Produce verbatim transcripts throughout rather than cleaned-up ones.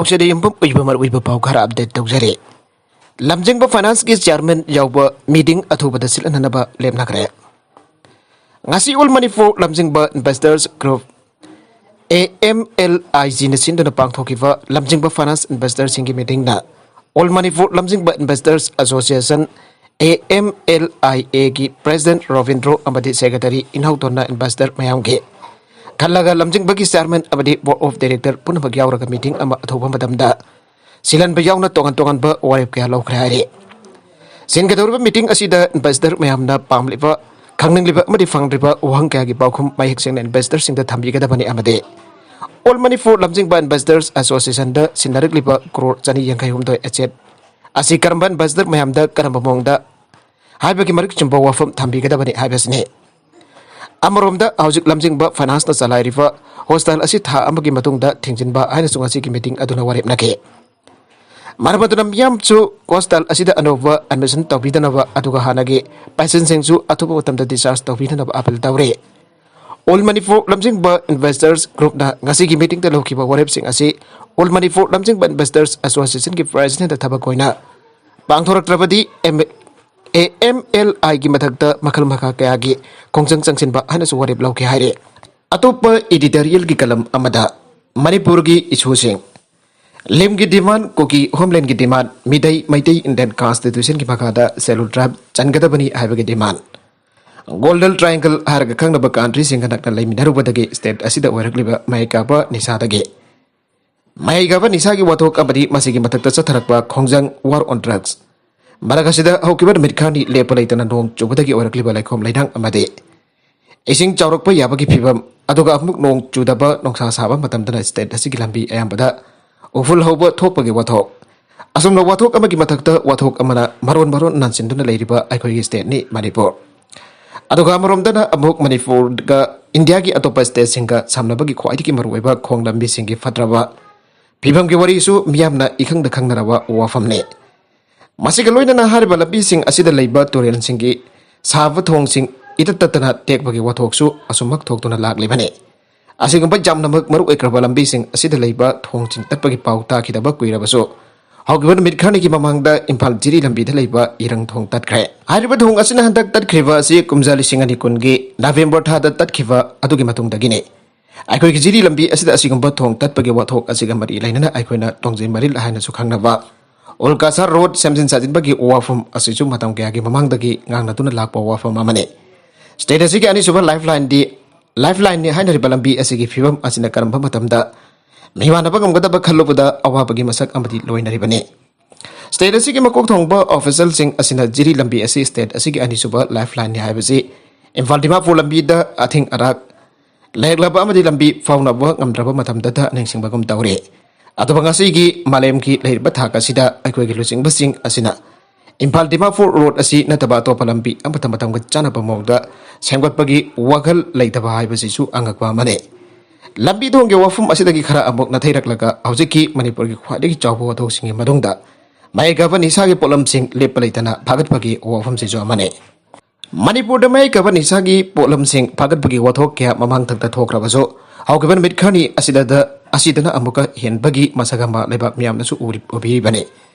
ꯄꯥꯎꯆꯦꯗ ꯌꯨꯝꯐꯝ ꯑꯣꯏꯕ ꯃꯔꯨꯑꯣꯏꯕ ꯄꯥꯎ ꯈꯔ ꯑꯞꯗꯦꯠ ꯇꯧꯖꯔꯤ꯫ ꯂꯝꯖꯤꯡꯕ ꯐꯥꯏꯅꯥꯟꯁꯀꯤ ꯆꯤꯌꯥꯔꯃꯦꯟ ꯌꯥꯎꯕ ꯃꯤꯇꯤꯡ ꯑꯊꯨꯕꯗ ꯁꯤꯜꯍꯟꯅꯕ ꯂꯦꯞꯅꯈ꯭ꯔꯦ꯫ ꯉꯁꯤ ꯑꯣꯜ ꯃꯅꯤꯄꯨꯔ ꯂꯝꯖꯤꯡꯕ ꯏꯟꯚꯦꯁꯇꯔꯁ ꯒ꯭ꯔꯨꯞ, ꯑꯦ ꯑꯦꯝ ꯑꯦꯜ ꯑꯥꯏ ꯖꯤꯅ ꯁꯤꯟꯗꯨꯅ ꯄꯥꯡꯊꯣꯛꯈꯤꯕ ꯂꯝꯖꯤꯡꯕ ꯐꯥꯏꯅꯥꯟꯁ ꯏꯟꯚꯦꯁꯇꯔꯁꯤꯡꯒꯤ ꯃꯤꯇꯤꯡꯅ ꯑꯣꯜ ꯃꯅꯤꯄꯨꯔ ꯂꯝꯖꯤꯡꯕ ꯏꯟꯚꯦꯁꯇꯔꯁ ꯑꯦꯁꯣꯁꯤꯌꯦꯁꯟ, ꯑꯦ ꯑꯦꯝ ꯑꯦꯜ ꯑꯥꯏ ꯑꯦꯒꯤ ꯄ꯭ꯔꯦꯁꯤꯗꯦꯟꯠ ꯔꯣꯕꯤꯟꯗ꯭ꯔꯣ ꯑꯃꯗꯤ ꯁꯦꯀ꯭ꯔꯦꯇꯔꯤ ꯏꯅꯥꯎꯇꯣꯟꯅ ꯏꯟꯚꯦꯁꯇꯔ ꯃꯌꯥꯝꯒꯤ ꯈꯜꯂꯒ ꯂꯝꯖꯤꯡꯕꯒꯤ ꯆꯤꯌꯥꯔꯃꯦꯟ ꯑꯃꯗꯤ ꯕꯣꯔꯗ ꯑꯣꯐ ꯗꯥꯏꯔꯦꯛꯇꯔ ꯄꯨꯝꯅꯃꯛ ꯌꯥꯎꯔꯒ ꯃꯤꯇꯤꯡ ꯑꯃ ꯑꯊꯨꯕ ꯃꯇꯝꯗ ꯁꯤꯜꯍꯟꯕ ꯌꯥꯎꯅ ꯇꯣꯉꯥꯟ ꯇꯣꯉꯥꯟꯕ ꯋꯥꯔꯦꯞ ꯀꯌꯥ ꯂꯧꯈ꯭ꯔꯦ ꯍꯥꯏꯔꯤ꯫ ꯁꯤꯟꯒꯗꯧꯔꯤꯕ ꯃꯤꯇꯤꯡ ꯑꯁꯤꯗ ꯏꯟꯚꯦꯁꯇꯔ ꯃꯌꯥꯝꯅ ꯄꯥꯝꯂꯤꯕ, ꯈꯪꯅꯤꯡꯂꯤꯕ ꯑꯃꯗꯤ ꯐꯪꯗ꯭ꯔꯤꯕ ꯋꯥꯍꯪ ꯀꯌꯥꯒꯤ ꯄꯥꯎꯈꯨꯝ ꯃꯌꯦꯛ ꯁꯦꯡꯅ ꯏꯟꯚꯦꯁꯇꯔꯁꯤꯡꯗ ꯊꯝꯕꯤꯒꯗꯕꯅꯤ ꯑꯃꯗꯤ ꯑꯣꯜ ꯃꯅꯤꯄꯨꯔ ꯂꯝꯖꯤꯡꯕ ꯏꯟꯚꯦꯁꯇꯔꯁ ꯑꯦꯁꯣꯁꯤꯌꯦꯁꯟꯗ ꯁꯤꯟꯅꯔꯛꯂꯤꯕ ꯀ꯭ꯔꯣꯔ ꯆꯅꯤ ꯌꯥꯡꯈꯩ ꯍꯨꯝꯗꯣꯏ ꯑꯦꯁꯦꯠ ꯑꯁꯤ ꯀꯔꯝꯕ ꯏꯟꯚꯦꯁꯇꯔ ꯃꯌꯥꯝꯗ ꯀꯔꯝꯕ ꯃꯑꯣꯡꯗ ꯍꯥꯏꯕꯒꯤ ꯃꯔꯤꯛ ꯆꯨꯝꯕ ꯋꯥꯐꯝ ꯊꯝꯕꯤꯒꯗꯕꯅꯤ ꯍꯥꯏꯕꯁꯤꯅꯤ꯫ ꯑꯃꯔꯣꯝꯗ ꯍꯧꯖꯤꯛ ꯂꯝꯖꯤꯡꯕ ꯐꯥꯏꯅꯥꯟꯁꯅ ꯆꯂꯥꯏꯔꯤꯕ ꯍꯣꯁꯇꯦꯜ ꯑꯁꯤ ꯊꯥ ꯑꯃꯒꯤ ꯃꯇꯨꯡꯗ ꯊꯤꯡꯖꯤꯟꯕ ꯍꯥꯏꯅꯁꯨ ꯉꯁꯤꯒꯤ ꯃꯤꯇꯤꯡ ꯑꯗꯨꯅ ꯋꯥꯔꯦꯞꯅꯈꯤ꯫ ꯃꯔꯝ ꯑꯗꯨꯅ ꯃꯤꯌꯥꯝꯁꯨ ꯍꯣꯁꯇꯦꯜ ꯑꯁꯤꯗ ꯑꯅꯧꯕ ꯑꯦꯗꯃꯤꯁꯟ ꯇꯧꯕꯤꯗꯅꯕ, ꯑꯗꯨꯒ ꯍꯥꯟꯅꯒꯤ ꯄꯦꯁꯦꯟꯁꯤꯡꯁꯨ ꯑꯊꯨꯕ ꯃꯇꯝꯗ ꯗꯤꯁꯆꯥꯔꯖ ꯇꯧꯕꯤꯅꯅꯕ ꯑꯥꯄꯤꯜ ꯇꯧꯔꯤ꯫ ꯑꯣꯜ ꯃꯅꯤꯄꯨꯔ ꯂꯝꯖꯤꯡꯕ ꯏꯟꯚꯦꯁꯇꯔꯁ ꯒ꯭ꯔꯨꯞꯅ ꯉꯁꯤꯒꯤ ꯃꯤꯇꯤꯡꯗ ꯂꯧꯈꯤꯕ ꯋꯥꯔꯦꯞꯁꯤꯡ ꯑꯁꯤ ꯑꯣꯜ ꯃꯅꯤꯄꯨꯔ ꯂꯝꯖꯤꯡꯕ ꯏꯟꯚꯦꯁꯇꯔꯁ ꯑꯦꯁꯣꯁꯤꯌꯦꯁꯟꯒꯤ ꯄ꯭ꯔꯦꯁꯤꯗꯦꯟꯠꯇ ꯊꯕꯛ ꯑꯣꯏꯅ ꯄꯥꯡꯊꯣꯔꯛꯇ꯭ꯔꯕꯗꯤ ꯑꯦ ꯑꯦꯝ ꯑꯦꯜ ꯑꯥꯏꯒꯤ ꯃꯊꯛꯇ ꯃꯈꯜ ꯃꯈꯥ ꯀꯌꯥꯒꯤ ꯈꯣꯡꯖꯪ ꯆꯪꯁꯤꯟꯕ ꯍꯥꯏꯅꯁꯨ ꯋꯥꯔꯦꯞ ꯂꯧꯈꯤ ꯍꯥꯏꯔꯤ꯫ ꯑꯇꯣꯞꯄ ꯏꯗꯤꯇꯣꯔꯤꯌꯦꯜꯒꯤ ꯀꯂꯝ ꯑꯃꯗ ꯃꯅꯤꯄꯨꯔꯒꯤ ꯏꯁꯨꯁꯤꯡ, ꯂꯤꯝꯒꯤ ꯗꯤꯃꯥꯟ, ꯀꯨꯀꯤ ꯍꯣꯝꯂꯦꯟꯒꯤ ꯗꯤꯃꯥꯟ, ꯃꯤꯇꯩ, ꯃꯩꯇꯩ ꯏꯟꯗꯤꯌꯟ ꯀꯟꯁꯇꯤꯇ꯭ꯌꯨꯁꯟꯒꯤ ꯃꯈꯥꯗ ꯁꯦꯗꯨꯜ ꯇ꯭ꯔꯥꯏꯕ ꯆꯟꯒꯗꯕꯅꯤ ꯍꯥꯏꯕꯒꯤ ꯗꯤꯃꯥꯟ, ꯒꯣꯜꯗꯟ ꯇ꯭ꯔꯥꯏꯡꯒꯜ ꯍꯥꯏꯔꯒ ꯈꯪꯅꯕ ꯀꯟꯇ꯭ꯔꯤꯁꯤꯡꯒ ꯅꯛꯅ ꯂꯩꯃꯤꯟꯅꯔꯨꯕꯗꯒꯤ ꯁ꯭ꯇꯦꯠ ꯑꯁꯤꯗ ꯑꯣꯏꯔꯛꯂꯤꯕ ꯃꯍꯩ ꯀꯥꯕ ꯅꯤꯁꯥꯗꯒꯤ ꯃꯍꯩ ꯀꯥꯕ ꯅꯤꯁꯥꯒꯤ ꯋꯥꯊꯣꯛ ꯑꯃꯗꯤ ꯃꯁꯤꯒꯤ ꯃꯊꯛꯇ ꯆꯠꯊꯔꯛꯄ ꯈꯣꯡꯖꯪ, ꯋꯥꯔ ꯑꯣꯟ ꯗ꯭ꯔꯒꯁ, ꯃꯔꯛ ꯑꯁꯤꯗ ꯍꯧꯈꯤꯕ ꯅꯨꯃꯤꯠ ꯈꯔꯅꯤ ꯂꯦꯞꯄ ꯂꯩꯇꯅ ꯅꯣꯡ ꯆꯨꯕꯗꯒꯤ ꯑꯣꯏꯔꯛꯂꯤꯕ ꯂꯩꯈꯣꯝ ꯂꯩꯅꯥꯡ ꯑꯃꯗꯤ ꯏꯁꯤꯡ ꯆꯥꯎꯔꯛꯄ ꯌꯥꯕꯒꯤ ꯐꯤꯚꯝ, ꯑꯗꯨꯒ ꯑꯃꯨꯛ ꯅꯣꯡ ꯆꯨꯗꯕ, ꯅꯨꯡꯁꯥ ꯁꯥꯕ ꯃꯇꯝꯗꯅ ꯁ꯭ꯇꯦꯠ ꯑꯁꯤꯒꯤ ꯂꯝꯕꯤ ꯑꯌꯥꯝꯕꯗ ꯎꯐꯨꯜ ꯍꯧꯕ ꯊꯣꯛꯄꯒꯤ ꯋꯥꯊꯣꯛ, ꯑꯁꯨꯝꯅ ꯋꯥꯊꯣꯛ ꯑꯃꯒꯤ ꯃꯊꯛꯇ ꯋꯥꯊꯣꯛ ꯑꯃꯅ ꯃꯔꯣꯟ ꯃꯔꯣꯟ ꯅꯟꯁꯤꯟꯗꯨꯅ ꯂꯩꯔꯤꯕ ꯑꯩꯈꯣꯏꯒꯤ ꯁ꯭ꯇꯦꯠꯅꯤ ꯃꯅꯤꯄꯨꯔ꯫ ꯑꯗꯨꯒ ꯑꯃꯔꯣꯝꯗꯅ ꯑꯃꯨꯛ ꯃꯅꯤꯄꯨꯔꯒ ꯏꯟꯗꯤꯌꯥꯒꯤ ꯑꯇꯣꯞꯄ ꯁ꯭ꯇꯦꯠꯁꯤꯡꯒ ꯁꯝꯅꯕꯒꯤ ꯈ꯭ꯋꯥꯏꯗꯒꯤ ꯃꯔꯨꯑꯣꯏꯕ ꯈꯣꯡ ꯂꯝꯕꯤꯁꯤꯡꯒꯤ ꯐꯠꯇ꯭ꯔꯕ ꯐꯤꯕꯝꯒꯤ ꯋꯥꯔꯤꯁꯨ ꯃꯤꯌꯥꯝꯅ ꯏꯈꯪꯗ ꯈꯪꯅꯔꯕ ꯋꯥꯐꯝꯅꯤ꯫ ꯃꯁꯤꯒ ꯂꯣꯏꯅꯅ ꯍꯥꯏꯔꯤꯕ ꯂꯝꯕꯤꯁꯤꯡ ꯑꯁꯤꯗ ꯂꯩꯕ ꯇꯨꯔꯦꯜꯁꯤꯡꯒꯤ ꯁꯥꯕ ꯊꯣꯡꯁꯤꯡ ꯏꯇꯠ ꯇꯠꯇꯅ ꯇꯦꯛꯄꯒꯤ ꯋꯥꯊꯣꯛꯁꯨ ꯑꯁꯨꯝꯃꯛ ꯊꯣꯛꯇꯨꯅ ꯂꯥꯛꯂꯤꯕꯅꯤ꯫ ꯑꯁꯤꯒꯨꯝꯕ ꯌꯥꯝꯅꯃꯛ ꯃꯔꯨ ꯑꯣꯏꯈ꯭ꯔꯕ ꯂꯝꯕꯤꯁꯤꯡ ꯑꯁꯤꯗ ꯂꯩꯕ ꯊꯣꯡꯁꯤꯡ ꯇꯠꯄꯒꯤ ꯄꯥꯎ ꯇꯥꯈꯤꯗꯕ ꯀꯨꯏꯔꯕꯁꯨ, ꯍꯧꯈꯤꯕ ꯅꯨꯃꯤꯠ ꯈꯔꯅꯤꯒꯤ ꯃꯃꯥꯡꯗ ꯏꯝꯐꯥꯜ ꯖꯤꯔꯤ ꯂꯝꯕꯤꯗ ꯂꯩꯕ ꯏꯔꯪ ꯊꯣꯡ ꯇꯠꯈ꯭ꯔꯦ꯫ ꯍꯥꯏꯔꯤꯕ ꯊꯣꯡ ꯑꯁꯤꯅ ꯍꯟꯗꯛ ꯇꯠꯈ꯭ꯔꯤꯕ ꯑꯁꯤ ꯀꯨꯝꯖꯥ ꯂꯤꯁꯤꯡ ꯑꯅꯤ ꯀꯨꯟꯒꯤ ꯅꯕꯦꯝꯕꯔ ꯊꯥꯗ ꯇꯠꯈꯤꯕ ꯑꯗꯨꯒꯤ ꯃꯇꯨꯡꯗꯒꯤꯅꯤ꯫ ꯑꯩꯈꯣꯏꯒꯤ ꯖꯤꯔꯤ ꯂꯝꯕꯤ ꯑꯁꯤꯗ ꯑꯁꯤꯒꯨꯝꯕ ꯊꯣꯡ ꯇꯠꯄꯒꯤ ꯋꯥꯊꯣꯛ ꯑꯁꯤꯒ ꯃꯔꯤ ꯂꯩꯅꯅ ꯑꯩꯈꯣꯏꯅ ꯇꯣꯡꯖꯩ ꯃꯔꯤꯜ ꯍꯥꯏꯅꯁꯨ ꯈꯪꯅꯕ ꯎꯜꯀꯥꯁꯥ ꯔꯣꯗ ꯁꯦꯝꯖꯤꯟ ꯁꯥꯖꯤꯟꯕꯒꯤ ꯋꯥꯐꯝ ꯑꯁꯤꯁꯨ ꯃꯇꯝ ꯀꯌꯥꯒꯤ ꯃꯃꯥꯡꯗꯒꯤ ꯉꯥꯡꯅꯗꯨꯅ ꯂꯥꯛꯄ ꯋꯥꯐꯝ ꯑꯃꯅꯤ꯫ ꯁ꯭ꯇꯦꯠ ꯑꯁꯤꯒꯤ ꯑꯅꯤꯁꯨꯕ ꯂꯥꯏꯐ ꯂꯥꯏꯟꯗꯤ, ꯂꯥꯏꯐ ꯂꯥꯏꯟꯅꯤ ꯍꯥꯏꯅꯔꯤꯕ ꯂꯝꯕꯤ ꯑꯁꯤꯒꯤ ꯐꯤꯕꯝ ꯑꯁꯤꯅ ꯀꯔꯝꯕ ꯃꯇꯝꯗ ꯃꯤꯃꯥꯟꯅꯕ ꯉꯝꯒꯗꯕ ꯈꯜꯂꯨꯕꯗ ꯑꯋꯥꯕꯒꯤ ꯃꯁꯛ ꯑꯃꯗꯤ ꯂꯣꯏꯅꯔꯤꯕꯅꯤ꯫ ꯁ꯭ꯇꯦꯠ ꯑꯁꯤꯒꯤ ꯃꯀꯣꯛ ꯊꯣꯡꯕ ꯑꯣꯐꯤꯁꯦꯜꯁꯤꯡ ꯑꯁꯤꯅ ꯖꯤꯔꯤ ꯂꯝꯕꯤ ꯑꯁꯤ ꯁ꯭ꯇꯦꯠ ꯑꯁꯤꯒꯤ ꯑꯅꯤꯁꯨꯕ ꯂꯥꯏꯐ ꯂꯥꯏꯟꯅꯤ ꯍꯥꯏꯕꯁꯤ ꯏꯝꯐꯥꯜ ꯗꯤꯃꯥꯄꯨꯔ ꯂꯝꯕꯤꯗ ꯑꯊꯤꯡ ꯑꯔꯥꯛ ꯂꯩꯔꯛꯂꯕ ꯑꯃꯗꯤ ꯂꯝꯕꯤ ꯐꯥꯎꯅꯕ ꯉꯝꯗ꯭ꯔꯕ ꯃꯇꯝꯗꯇ ꯅꯤꯡꯁꯤꯡꯕꯒꯨꯝ ꯇꯧꯔꯤ꯫ ꯑꯗꯨꯕꯨ ꯉꯁꯤꯒꯤ ꯃꯥꯂꯦꯝꯒꯤ ꯂꯩꯔꯤꯕ ꯊꯥꯛ ꯑꯁꯤꯗ ꯑꯩꯈꯣꯏꯒꯤ ꯂꯨꯆꯤꯡꯕꯁꯤꯡ ꯑꯁꯤꯅ ꯏꯝꯐꯥꯜ ꯗꯤꯃꯥꯄꯨꯔ ꯔꯣꯗ ꯑꯁꯤ ꯅꯠꯇꯕ ꯑꯇꯣꯞꯄ ꯂꯝꯕꯤ ꯑꯃꯠꯇ ꯃꯇꯝꯒ ꯆꯥꯟꯅꯕ ꯃꯑꯣꯡꯗ ꯁꯦꯝꯒꯠꯄꯒꯤ ꯋꯥꯈꯜ ꯂꯩꯇꯕ ꯍꯥꯏꯕꯁꯤꯁꯨ ꯑꯉꯛꯄ ꯑꯃꯅꯤ꯫ ꯂꯝꯕꯤ ꯊꯣꯡꯒꯤ ꯋꯥꯐꯝ ꯑꯁꯤꯗꯒꯤ ꯈꯔ ꯑꯃꯨꯛ ꯅꯥꯊꯩꯔꯛꯂꯒ ꯍꯧꯖꯤꯛꯀꯤ ꯃꯅꯤꯄꯨꯔꯒꯤ ꯈ꯭ꯋꯥꯏꯗꯒꯤ ꯆꯥꯎꯕ ꯋꯥꯊꯣꯛꯁꯤꯡꯒꯤ ꯃꯅꯨꯡꯗ ꯃꯍꯩ ꯀꯥꯕ ꯅꯤꯁꯥꯒꯤ ꯄꯣꯠꯂꯝꯁꯤꯡ ꯂꯦꯞꯄ ꯂꯩꯇꯅ ꯐꯥꯒꯠꯄꯒꯤ ꯋꯥꯐꯝꯁꯤꯁꯨ ꯑꯃꯅꯤ꯫ ꯃꯅꯤꯄꯨꯔꯗ ꯃꯍꯩ ꯀꯥꯕ ꯅꯤꯁꯥꯒꯤ ꯄꯣꯠꯂꯝꯁꯤꯡ ꯐꯥꯒꯠꯄꯒꯤ ꯋꯥꯊꯣꯛ ꯀꯌꯥ ꯃꯃꯥꯡꯊꯛꯇ ꯊꯣꯛꯈ꯭ꯔꯕꯁꯨ, ꯍꯧꯈꯤꯕ ꯅꯨꯃꯤꯠ ꯈꯔꯅꯤ ꯑꯁꯤꯗꯗ ꯑꯁꯤꯗꯅ ꯑꯃꯨꯛꯀ ꯍꯦꯟꯕꯒꯤ ꯃꯁꯛ ꯑꯃ ꯂꯩꯕꯥꯛ ꯃꯤꯌꯥꯝꯅꯁꯨ ꯎꯔꯤ-, ꯎꯕꯤꯔꯤꯕꯅꯤ꯫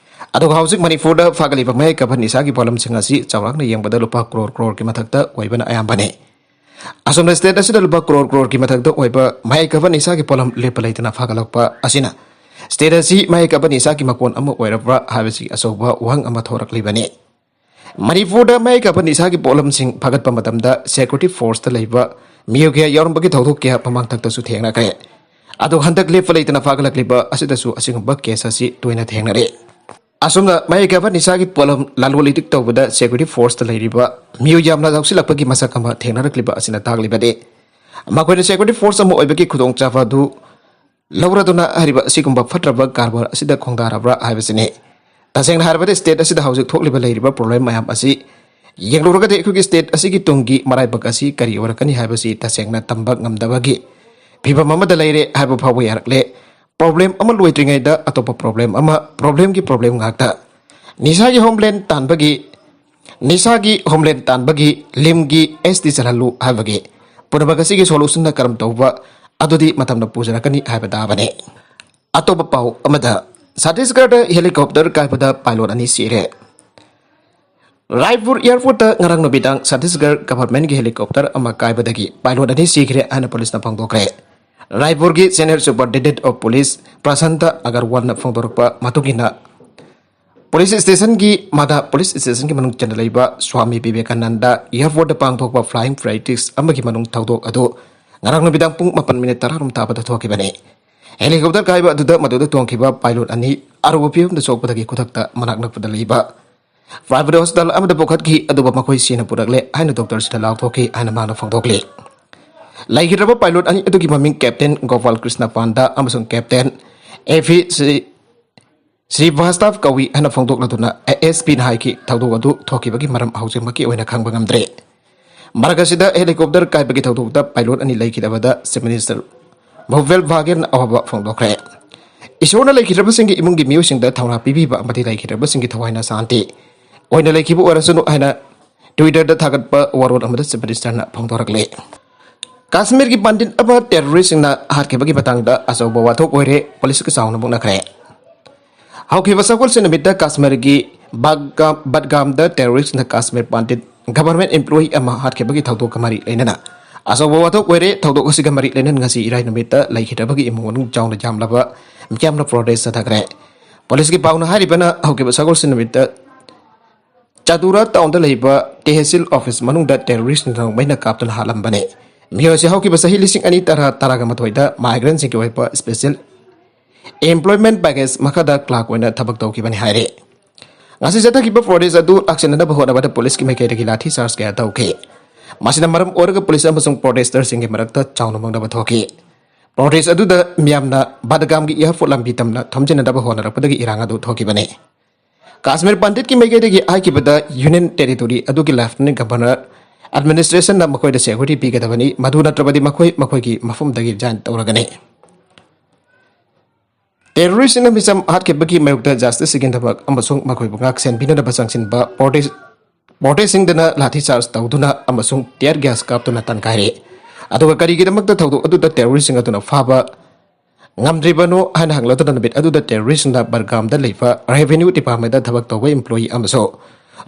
ꯑꯗꯨꯒ ꯍꯧꯖꯤꯛ ꯃꯅꯤꯄꯨꯔꯗ ꯐꯥꯒꯠꯂꯤꯕ ꯃꯍꯩ ꯀꯥꯕ ꯅꯤꯁꯥꯒꯤ ꯄꯣꯠꯂꯝꯁꯤꯡ ꯑꯁꯤ ꯆꯥꯎꯔꯥꯛꯅ ꯌꯦꯡꯕꯗ ꯂꯨꯄꯥ ꯀ꯭ꯔꯣꯔ ꯀ꯭ꯔꯣꯔꯒꯤ ꯃꯊꯛꯇ ꯑꯣꯏꯕꯅ ꯑꯌꯥꯝꯕꯅꯤ꯫ ꯑꯁꯣꯝꯅ ꯁ꯭ꯇꯦꯠ ꯑꯁꯤꯗ ꯂꯨꯄꯥ ꯀ꯭ꯔꯣꯔ ꯀ꯭ꯔꯣꯔꯒꯤ ꯃꯊꯛꯇ ꯑꯣꯏꯕ ꯃꯍꯩ ꯀꯥꯕ ꯅꯤꯁꯥꯒꯤ ꯄꯣꯠꯂꯝ ꯂꯦꯞꯄ ꯂꯩꯇꯅ ꯐꯥꯒꯠꯂꯛꯄ ꯑꯁꯤꯅ ꯁ꯭ꯇꯦꯠ ꯑꯁꯤ ꯃꯍꯩ ꯀꯥꯕ ꯅꯤꯁꯥꯒꯤ ꯃꯀꯣꯟ ꯑꯃ ꯑꯣꯏꯔꯕ꯭ꯔꯥ ꯍꯥꯏꯕꯁꯤ ꯑꯆꯧꯕ ꯋꯥꯍꯪ ꯑꯃ ꯊꯣꯔꯛꯂꯤꯕꯅꯤ꯫ ꯃꯅꯤꯄꯨꯔꯗ ꯃꯍꯩ ꯀꯥꯕ ꯅꯤꯁꯥꯒꯤ ꯄꯣꯠꯂꯝꯁꯤꯡ ꯐꯥꯒꯠꯄ ꯃꯇꯝꯗ ꯁꯦꯀ꯭ꯌꯨꯔꯤꯇꯤ ꯐꯣꯔꯁꯇ ꯂꯩꯕ ꯃꯤꯑꯣꯏ ꯀꯌꯥ ꯌꯥꯎꯔꯝꯕꯒꯤ ꯊꯧꯗꯣꯛ ꯀꯌꯥ ꯃꯃꯥꯡꯊꯛꯇꯁꯨ ꯊꯦꯡꯅꯈ꯭ꯔꯦ꯫ ꯑꯗꯣ ꯍꯟꯗꯛ ꯂꯦꯞꯄ ꯂꯩꯇꯅ ꯐꯥꯒꯠꯂꯛꯂꯤꯕ ꯑꯁꯤꯗꯁꯨ ꯑꯁꯤꯒꯨꯝꯕ ꯀꯦꯁ ꯑꯁꯤ ꯇꯣꯏꯅ ꯊꯦꯡꯅꯔꯦ꯫ ꯑꯁꯨꯝꯅ ꯃꯍꯩ ꯀꯥꯕ ꯅꯤꯁꯥꯒꯤ ꯄꯣꯠꯂꯝ ꯂꯂꯣꯟ ꯏꯇꯤꯛ ꯇꯧꯕꯗ ꯁꯦꯀ꯭ꯌꯨꯔꯤꯇꯤ ꯐꯣꯔꯁꯇ ꯂꯩꯔꯤꯕ ꯃꯤꯑꯣꯏ ꯌꯥꯝꯅ ꯌꯥꯎꯁꯤꯜꯂꯛꯄꯒꯤ ꯃꯁꯛ ꯑꯃ ꯊꯦꯡꯅꯔꯛꯂꯤꯕ ꯑꯁꯤꯅ ꯇꯥꯛꯂꯤꯕꯗꯤ, ꯃꯈꯣꯏꯅ ꯁꯦꯀ꯭ꯌꯨꯔꯤꯇꯤ ꯐꯣꯔꯁ ꯑꯃ ꯑꯣꯏꯕꯒꯤ ꯈꯨꯗꯣꯡꯆꯥꯕ ꯑꯗꯨ ꯂꯧꯔꯗꯨꯅ ꯍꯥꯏꯔꯤꯕ ꯑꯁꯤꯒꯨꯝꯕ ꯐꯠꯇ꯭ꯔꯕ ꯀꯔꯕꯥꯔ ꯑꯁꯤꯗ ꯈꯣꯡꯗꯥꯔꯕ꯭ꯔꯥ ꯍꯥꯏꯕꯁꯤꯅꯤ꯫ ꯇꯁꯦꯡꯅ ꯍꯥꯏꯔꯕꯗ, ꯁ꯭ꯇꯦꯠ ꯑꯁꯤꯗ ꯍꯧꯖꯤꯛ ꯊꯣꯛꯂꯤꯕ ꯂꯩꯔꯤꯕ ꯄ꯭ꯔꯣꯕ꯭ꯂꯦꯝ ꯃꯌꯥꯝ ꯑꯁꯤ ꯌꯦꯡꯂꯨꯔꯒꯗꯤ ꯑꯩꯈꯣꯏꯒꯤ ꯁ꯭ꯇꯦꯠ ꯑꯁꯤꯒꯤ ꯇꯨꯡꯒꯤ ꯃꯔꯥꯏꯕꯛ ꯑꯁꯤ ꯀꯔꯤ ꯑꯣꯏꯔꯛꯀꯅꯤ ꯍꯥꯏꯕꯁꯤ ꯇꯁꯦꯡꯅ ꯇꯝꯕ ꯉꯝꯗꯕꯒꯤ ꯐꯤꯕꯝ ꯑꯃꯗ ꯂꯩꯔꯦ ꯍꯥꯏꯕ ꯐꯥꯎꯕ ꯌꯥꯔꯛꯂꯦ꯫ ꯄ꯭ꯔꯣꯕ꯭ꯂꯦꯝ ꯑꯃ ꯂꯣꯏꯗ꯭ꯔꯤꯉꯩꯗ ꯑꯇꯣꯞꯄ ꯄ꯭ꯔꯣꯕ꯭ꯂꯦꯝ ꯑꯃ, ꯄ꯭ꯔꯣꯕ꯭ꯂꯦꯝꯒꯤ ꯄ꯭ꯔꯣꯕ꯭ꯂꯦꯝ ꯉꯥꯛꯇ꯫ ꯅꯤꯁꯥꯒꯤ ꯍꯣꯝꯂꯦꯟ ꯇꯥꯟꯕꯒꯤ, ꯅꯤꯁꯥꯒꯤ ꯍꯣꯝꯂꯦꯟ ꯇꯥꯟꯕꯒꯤ ꯂꯤꯝꯒꯤ ꯑꯦꯁ ꯇꯤ ꯆꯜꯍꯜꯂꯨ ꯍꯥꯏꯕꯒꯤ ꯄꯨꯝꯅꯃꯛ ꯑꯁꯤꯒꯤ ꯁꯣꯂꯨꯁꯟꯅ ꯀꯔꯝ ꯇꯧꯕ ꯑꯗꯨꯗꯤ ꯃꯇꯝꯅ ꯄꯨꯖꯔꯛꯀꯅꯤ ꯍꯥꯏꯕ ꯇꯥꯕꯅꯤ꯫ ꯑꯇꯣꯞꯄ ꯄꯥꯎ ꯑꯃꯗ, ꯁꯠꯇꯤꯁꯒꯔꯗ helicopter ꯀꯥꯏꯕꯗ pilot ꯑꯅꯤ ꯁꯤꯔꯦ꯫ ꯔꯥꯏꯄꯨꯔ airportꯇ ꯉꯔꯥꯡ ꯅꯨꯃꯤꯗꯥꯡ ꯁꯠꯇꯤꯁꯒꯔ governmentꯀꯤ helicopter ꯑꯃ ꯀꯥꯏꯕꯗꯒꯤ pilot ꯑꯅꯤ ꯁꯤꯈ꯭ꯔꯦ ꯍꯥꯏꯅ policeꯅ ꯐꯣꯡꯗꯣꯛꯈ꯭ꯔꯦ꯫ ꯔꯥꯏꯄꯨꯔꯒꯤ Senior Superintendent of Police Prasanta ꯑꯒꯔꯋꯥꯜꯅ ꯐꯣꯡꯗꯣꯔꯛꯄ ꯃꯇꯨꯡ ꯏꯟꯅ, police stationꯒꯤ, ꯃꯥꯗꯥ police stationꯒꯤ ꯃꯅꯨꯡ ꯆꯟꯅ ꯂꯩꯕ ꯁ꯭ꯋꯥꯃꯤ ꯕꯤꯕꯦꯀꯥꯅꯟꯗ airportꯇ ꯄꯥꯡꯊꯣꯛꯄ flying practice ꯑꯃꯒꯤ ꯃꯅꯨꯡ ꯊꯧꯗꯣꯛ ꯑꯗꯨ ꯉꯔꯥꯡ ꯅꯨꯃꯤꯗꯥꯡ ꯄꯨꯡ ꯃꯥꯄꯟ minute ꯇꯔꯥꯔꯣꯝ ꯇꯥꯕꯗ ꯊꯣꯛꯈꯤꯕꯅꯤ꯫ Helicopter ꯀꯥꯏꯕ ꯑꯗꯨꯗ ꯃꯗꯨꯗ ꯇꯣꯡꯈꯤꯕ pilot ꯑꯅꯤ ꯑꯔꯨꯕ ꯐꯤꯕꯝꯗ ꯁꯣꯛꯄꯗꯒꯤ ꯈꯨꯗꯛꯇ ꯃꯅꯥꯛ ꯅꯛꯄꯗ ꯂꯩꯕ private hospital ꯑꯃꯗ ꯄꯨꯈꯠꯈꯤ, ꯑꯗꯨꯕꯨ ꯃꯈꯣꯏ ꯁꯤꯅ ꯄꯨꯔꯛꯂꯦ ꯍꯥꯏꯅ doctorꯁꯤꯡꯅ ꯂꯥꯎꯊꯣꯛꯈꯤ ꯍꯥꯏꯅ ꯃꯥꯅ ꯐꯣꯡꯗꯣꯛꯂꯤ꯫ ꯂꯩꯈꯤꯗ꯭ꯔꯕ pilot ꯑꯅꯤ ꯑꯗꯨꯒꯤ ꯃꯃꯤꯡ Captain ꯒꯣꯄꯥꯜ ꯀ꯭ꯔꯤꯁꯅ ꯄꯥꯟꯗ ꯑꯃꯁꯨꯡ Captain ꯑꯦ ꯚꯤ ꯁ꯭ꯔꯤ-, ꯁ꯭ꯔꯤꯚꯥꯁꯇꯥꯚ ꯀꯧꯏ ꯍꯥꯏꯅ ꯐꯣꯡꯗꯣꯛꯂꯗꯨꯅ ꯑꯦ ꯑꯦꯁ ꯄꯤꯅ ꯍꯥꯏꯈꯤ, ꯊꯧꯗꯣꯛ ꯑꯗꯨ ꯊꯣꯛꯈꯤꯕꯒꯤ ꯃꯔꯝ ꯍꯧꯖꯤꯛꯃꯛꯀꯤ ꯑꯣꯏꯅ ꯈꯪꯕ ꯉꯝꯗ꯭ꯔꯦ꯫ ꯃꯔꯛ ꯑꯁꯤꯗ helicopter ꯀꯥꯏꯕꯒꯤ ꯊꯧꯗꯣꯛꯇ pilot ꯑꯅꯤ ꯂꯩꯈꯤꯗꯕꯗ Chief Minister ꯚꯨꯄꯦꯜ ꯕꯥꯒꯦꯜꯅ ꯑꯋꯥꯕ ꯐꯣꯡꯗꯣꯛꯈ꯭ꯔꯦ꯫ ꯏꯁꯣꯔꯅ ꯂꯩꯈꯤꯗ꯭ꯔꯕꯁꯤꯡꯒꯤ ꯏꯃꯨꯡꯒꯤ ꯃꯤꯑꯣꯏꯁꯤꯡꯗ ꯊꯧꯅꯥ ꯄꯤꯕꯤꯕ ꯑꯃꯗꯤ ꯂꯩꯈꯤꯗ꯭ꯔꯕꯁꯤꯡꯒꯤ ꯊꯋꯥꯏꯅ ꯁꯥꯟꯇꯤ ꯑꯣꯏꯅ ꯂꯩꯈꯤꯕ ꯑꯣꯏꯔꯁꯅꯨ ꯍꯥꯏꯅ Twitterꯗ ꯊꯥꯒꯠꯄ ꯋꯥꯔꯣꯜ ꯑꯃꯗ Chief Ministerꯅ ꯐꯣꯡꯗꯣꯔꯛꯂꯤ꯫ ꯀꯥꯁꯃꯤꯔꯒꯤ ꯄꯟꯗꯤꯠ ꯑꯃ terroristꯁꯤꯡꯅ ꯍꯥꯠꯈꯤꯕꯒꯤ ꯃꯇꯥꯡꯗ ꯑꯆꯧꯕ ꯋꯥꯊꯣꯛ ꯑꯣꯏꯔꯦ, policeꯀ ꯆꯥꯎꯅ ꯃꯨꯛꯅꯈ꯭ꯔꯦ꯫ ꯍꯧꯈꯤꯕ ꯁꯒꯣꯜꯁꯦꯟ ꯅꯨꯃꯤꯠꯇ ꯀꯥꯁꯃꯤꯔꯒꯤ ꯕꯒꯥꯝ-, ꯕꯗꯒꯥꯝꯗ terroristꯅ ꯀꯥꯁꯃꯤꯔ ꯄꯟꯗꯤꯠ government employee ꯑꯃ ꯍꯥꯠꯈꯤꯕꯒꯤ ꯊꯧꯗꯣꯛꯀ ꯃꯔꯤ ꯂꯩꯅꯅ ꯑꯆꯧꯕ ꯋꯥꯊꯣꯛ ꯑꯣꯏꯔꯦ꯫ ꯊꯧꯗꯣꯛ ꯑꯁꯤꯒ ꯃꯔꯤ ꯂꯩꯅꯅ ꯉꯁꯤ ꯏꯔꯥꯏ ꯅꯨꯃꯤꯠꯇ ꯂꯩꯈꯤꯗ꯭ꯔꯕꯒꯤ ꯏꯃꯨꯡ ꯃꯅꯨꯡ ꯆꯥꯎꯅ ꯌꯥꯝꯂꯕ ꯃꯤꯌꯥꯝꯅ protest ꯆꯠꯊꯈ꯭ꯔꯦ꯫ Policeꯀꯤ ꯄꯥꯎꯅ ꯍꯥꯏꯔꯤꯕꯅ ꯍꯧꯈꯤꯕ ꯁꯒꯣꯜꯁꯦꯟ ꯅꯨꯃꯤꯠꯇ ꯆꯥꯗꯨꯔꯥ townꯗ ꯂꯩꯕ ꯇꯦꯍꯁꯤꯜ office ꯃꯅꯨꯡꯗ terroristꯅ ꯅꯣꯡꯃꯩꯅ ꯀꯥꯞꯇꯨꯅ ꯍꯥꯠꯂꯝꯕꯅꯤ꯫ ꯃꯤꯑꯣꯏ ꯑꯁꯤ ꯍꯧꯈꯤꯕ ꯆꯍꯤ ꯂꯤꯁꯤꯡ ꯑꯅꯤ ꯇꯔꯥ ꯇꯔꯥꯒ ꯃꯥꯊꯣꯏꯗ migrantꯁꯤꯡꯒꯤ ꯑꯣꯏꯕ special employment package ꯃꯈꯥꯗ clerk ꯑꯣꯏꯅ ꯊꯕꯛ ꯇꯧꯈꯤꯕꯅꯤ ꯍꯥꯏꯔꯤ꯫ ꯉꯁꯤ ꯆꯠꯊꯈꯤꯕ protest ꯑꯗꯨ ꯂꯥꯛꯁꯤꯟꯅꯅꯕ ꯍꯣꯠꯅꯕꯗ policeꯀꯤ ꯃꯥꯏꯀꯩꯗꯒꯤ ꯂꯥꯊꯤ charge ꯀꯌꯥ ꯇꯧꯈꯤ꯫ ꯃꯁꯤꯅ ꯃꯔꯝ ꯑꯣꯏꯔꯒ police ꯑꯃꯁꯨꯡ protesterꯁꯤꯡꯒꯤ ꯃꯔꯛꯇ ꯆꯥꯎꯅ ꯃꯨꯛꯅꯕ ꯊꯣꯛꯈꯤ꯫ Protest ꯑꯗꯨꯗ ꯃꯤꯌꯥꯝꯅ ꯕꯗꯒꯥꯝꯒꯤ airport ꯂꯝꯕꯤ ꯇꯝꯅ ꯊꯣꯝꯖꯤꯟꯅꯅꯕ ꯍꯣꯠꯅꯔꯛꯄꯗꯒꯤ ꯏꯔꯥꯡ ꯑꯗꯨ ꯊꯣꯛꯈꯤꯕꯅꯤ꯫ ꯀꯥꯁꯃꯤꯔ ꯄꯟꯗꯤꯠꯀꯤ ꯃꯥꯏꯀꯩꯗꯒꯤ ꯍꯥꯏꯈꯤꯕꯗ, Union Territory ꯑꯗꯨꯒꯤ Lieutenant Governor administrationꯅ ꯃꯈꯣꯏꯗ security ꯄꯤꯒꯗꯕꯅꯤ, ꯃꯗꯨ ꯅꯠꯇ꯭ꯔꯕꯗꯤ ꯃꯈꯣꯏ ꯃꯈꯣꯏꯒꯤ ꯃꯐꯝꯗꯒꯤ resign ꯇꯧꯔꯒꯅꯤ꯫ Terroristꯁꯤꯡꯅ ꯃꯤꯆꯝ ꯍꯥꯠꯈꯤꯕꯒꯤ ꯃꯥꯌꯣꯛꯇ justiceꯁꯤꯡꯒꯤꯗꯃꯛ ꯑꯃꯁꯨꯡ ꯃꯈꯣꯏꯕꯨ ꯉꯥꯛ ꯁꯦꯟꯕꯤꯅꯅꯕ ꯆꯪꯁꯤꯟꯕ protest, protestꯁꯤꯡꯗꯅ ꯂꯥꯊꯤ charge ꯇꯧꯗꯨꯅ ꯑꯃꯁꯨꯡ tear gas ꯀꯥꯞꯇꯨꯅ ꯇꯥꯟꯈꯥꯏꯔꯦ꯫ ꯑꯗꯨꯒ ꯀꯔꯤꯒꯤꯗꯃꯛꯇ ꯊꯧꯗꯣꯛ ꯑꯗꯨꯗ terroristꯁꯤꯡ ꯑꯗꯨꯅ ꯐꯥꯕ ꯉꯝꯗ꯭ꯔꯤꯕꯅꯣ ꯍꯥꯏꯅ ꯍꯪꯂꯗꯨꯅ ꯅꯨꯃꯤꯠ ꯑꯗꯨꯗ terroristꯁꯤꯡꯅ ꯕꯔꯒꯥꯝꯗ ꯂꯩꯕ revenue departmentꯗ ꯊꯕꯛ ꯇꯧꯕ employee ꯑꯃꯁꯨ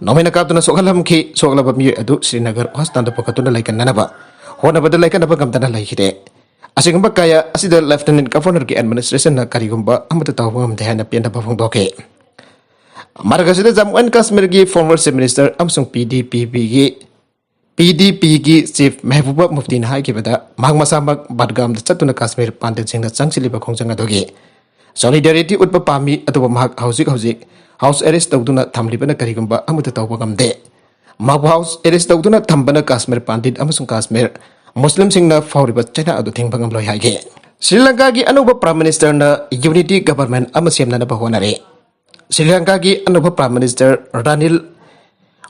ꯅꯣꯡꯃꯩꯅ ꯀꯥꯞꯇꯨꯅ ꯁꯣꯛꯍꯜꯂꯝꯈꯤ꯫ ꯁꯣꯛꯂꯕ ꯃꯤꯑꯣꯏ ꯑꯗꯨ ꯁ꯭ꯔꯤꯅꯒꯔ hospitalꯗ ꯄꯨꯈꯠꯇꯨꯅ ꯂꯥꯏꯀꯠꯅꯅꯕ ꯍꯣꯠꯅꯕꯗ ꯂꯥꯏꯀꯠꯅꯕ ꯉꯝꯗꯅ ꯂꯩꯈꯤꯗꯦ꯫ ꯑꯁꯤꯒꯨꯝꯕ ꯀꯌꯥ ꯑꯁꯤꯗ Lieutenant Governorꯒꯤ administrationꯅ ꯀꯔꯤꯒꯨꯝꯕ ꯑꯃꯠꯇ ꯇꯧꯕ ꯉꯝꯗꯦ ꯍꯥꯏꯅ ꯄꯦꯟꯗꯕ ꯐꯣꯡꯗꯣꯛꯈꯤ꯫ ꯃꯔꯛ ꯑꯁꯤꯗ Jammu and Kashmirꯒꯤ former Chief Minister ꯑꯃꯁꯨꯡ PDPPꯒꯤ PDPꯒꯤ Chief ꯃꯦꯍꯕꯨꯕꯥ ꯃꯨꯐꯇꯤꯅ ꯍꯥꯏꯈꯤꯕꯗ, ꯃꯍꯥꯛ ꯃꯁꯥꯃꯛ ꯕꯗꯒꯥꯝꯗ ꯆꯠꯇꯨꯅ ꯀꯥꯁꯃꯤꯔ ꯄꯟꯗꯤꯠꯁꯤꯡꯅ ꯆꯪꯁꯤꯜꯂꯤꯕ ꯈꯣꯡꯖꯪ ꯑꯗꯨꯒꯤ solidarity ꯎꯠꯄ ꯄꯥꯝꯃꯤ, ꯑꯗꯨꯕꯨ ꯃꯍꯥꯛ ꯍꯧꯖꯤꯛ ꯍꯧꯖꯤꯛ house arrest ꯇꯧꯗꯨꯅ ꯊꯝꯂꯤꯕꯅ ꯀꯔꯤꯒꯨꯝꯕ ꯑꯃꯠꯇ ꯇꯧꯕ ꯉꯝꯗꯦ꯫ ꯃꯍꯥꯛꯄꯨ house arrest ꯇꯧꯗꯨꯅ ꯊꯝꯕꯅ ꯀꯥꯁꯃꯤꯔ ꯄꯟꯗꯤꯠ ꯑꯃꯁꯨꯡ ꯀꯥꯁꯃꯤꯔ ꯃꯨꯁꯂꯤꯝꯁꯤꯡꯅ ꯐꯥꯎꯔꯤꯕ ꯆꯩꯅꯥ ꯑꯗꯨ ꯊꯤꯡꯕ ꯉꯝꯂꯣꯏ ꯍꯥꯏꯈꯤ꯫ ꯁ꯭ꯔꯤ ꯂꯪꯀꯥꯒꯤ ꯑꯅꯧꯕ Prime Ministerꯅ unity government ꯑꯃ ꯁꯦꯝꯅꯅꯕ ꯍꯣꯠꯅꯔꯤ꯫ ꯁ꯭ꯔꯤ ꯂꯪꯀꯥꯒꯤ ꯑꯅꯧꯕ Prime Minister ꯔꯥꯅꯤꯜ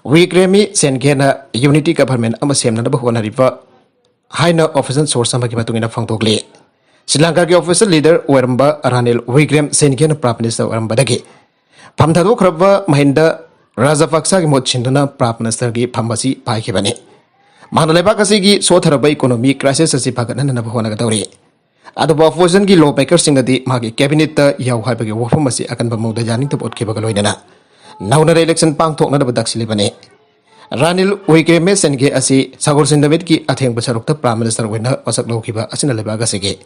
ꯋꯤꯀ꯭ꯔꯦꯃꯤ ꯁꯦꯟꯒꯦꯅ unity government ꯑꯃ ꯁꯦꯝꯅꯅꯕ ꯍꯣꯠꯅꯔꯤꯕ ꯍꯥꯏꯅ official source ꯑꯃꯒꯤ ꯃꯇꯨꯡ ꯏꯟꯅ ꯐꯣꯡꯗꯣꯛꯂꯤ꯫ ꯁ꯭ꯔꯤ ꯂꯪꯀꯥꯒꯤ official leader ꯑꯣꯏꯔꯝꯕ ꯔꯥꯅꯤꯜ ꯋꯤꯀ꯭ꯔꯦꯝ ꯁꯦꯟꯒꯦꯅ Prime Minister ꯑꯣꯏꯔꯝꯕꯗꯒꯤ ꯐꯝ ꯊꯥꯗꯣꯛꯈ꯭ꯔꯕ ꯃꯍꯤꯟꯗ ꯔꯥꯖꯥꯄꯛꯁꯥꯒꯤ ꯃꯍꯨꯠ ꯁꯤꯟꯗꯨꯅ Prime Ministerꯒꯤ ꯐꯝ ꯑꯁꯤ ꯄꯥꯏꯈꯤꯕꯅꯤ꯫ ꯃꯍꯥꯛꯅ ꯂꯩꯕꯥꯛ ꯑꯁꯤꯒꯤ ꯁꯣꯠꯊꯔꯕ economic crisis ꯑꯁꯤ ꯐꯒꯠꯍꯟꯅꯕ ꯍꯣꯠꯅꯒꯗꯧꯔꯤ꯫ ꯑꯗꯨꯕꯨ oppositionꯒꯤ law makerꯁꯤꯡꯅꯗꯤ ꯃꯍꯥꯛꯀꯤ cabinetꯇ ꯌꯥꯎ ꯍꯥꯏꯕꯒꯤ ꯋꯥꯐꯝ ꯑꯁꯤ ꯑꯀꯟꯕ ꯃꯑꯣꯡꯗ ꯌꯥꯅꯤꯡꯗꯕ ꯎꯠꯈꯤꯕꯒ ꯂꯣꯏꯅꯅ ꯅꯧꯅ re-election ꯄꯥꯡꯊꯣꯛꯅꯅꯕ ꯇꯛꯁꯤꯜꯂꯤꯕꯅꯤ꯫ ꯔꯥꯅꯤꯜ ꯋꯤꯀ꯭ꯔꯦꯃꯦ ꯁꯦꯟꯒꯦ ꯑꯁꯤ ꯁꯒꯣꯜꯁꯦꯟ ꯅꯨꯃꯤꯠꯀꯤ ꯑꯊꯦꯡꯕ ꯁꯔꯨꯛꯇ Prime Minister ꯑꯣꯏꯅ ꯋꯥꯁꯛ ꯂꯧꯈꯤꯕ ꯑꯁꯤꯅ ꯂꯩꯕꯥꯛ ꯑꯁꯤꯒꯤ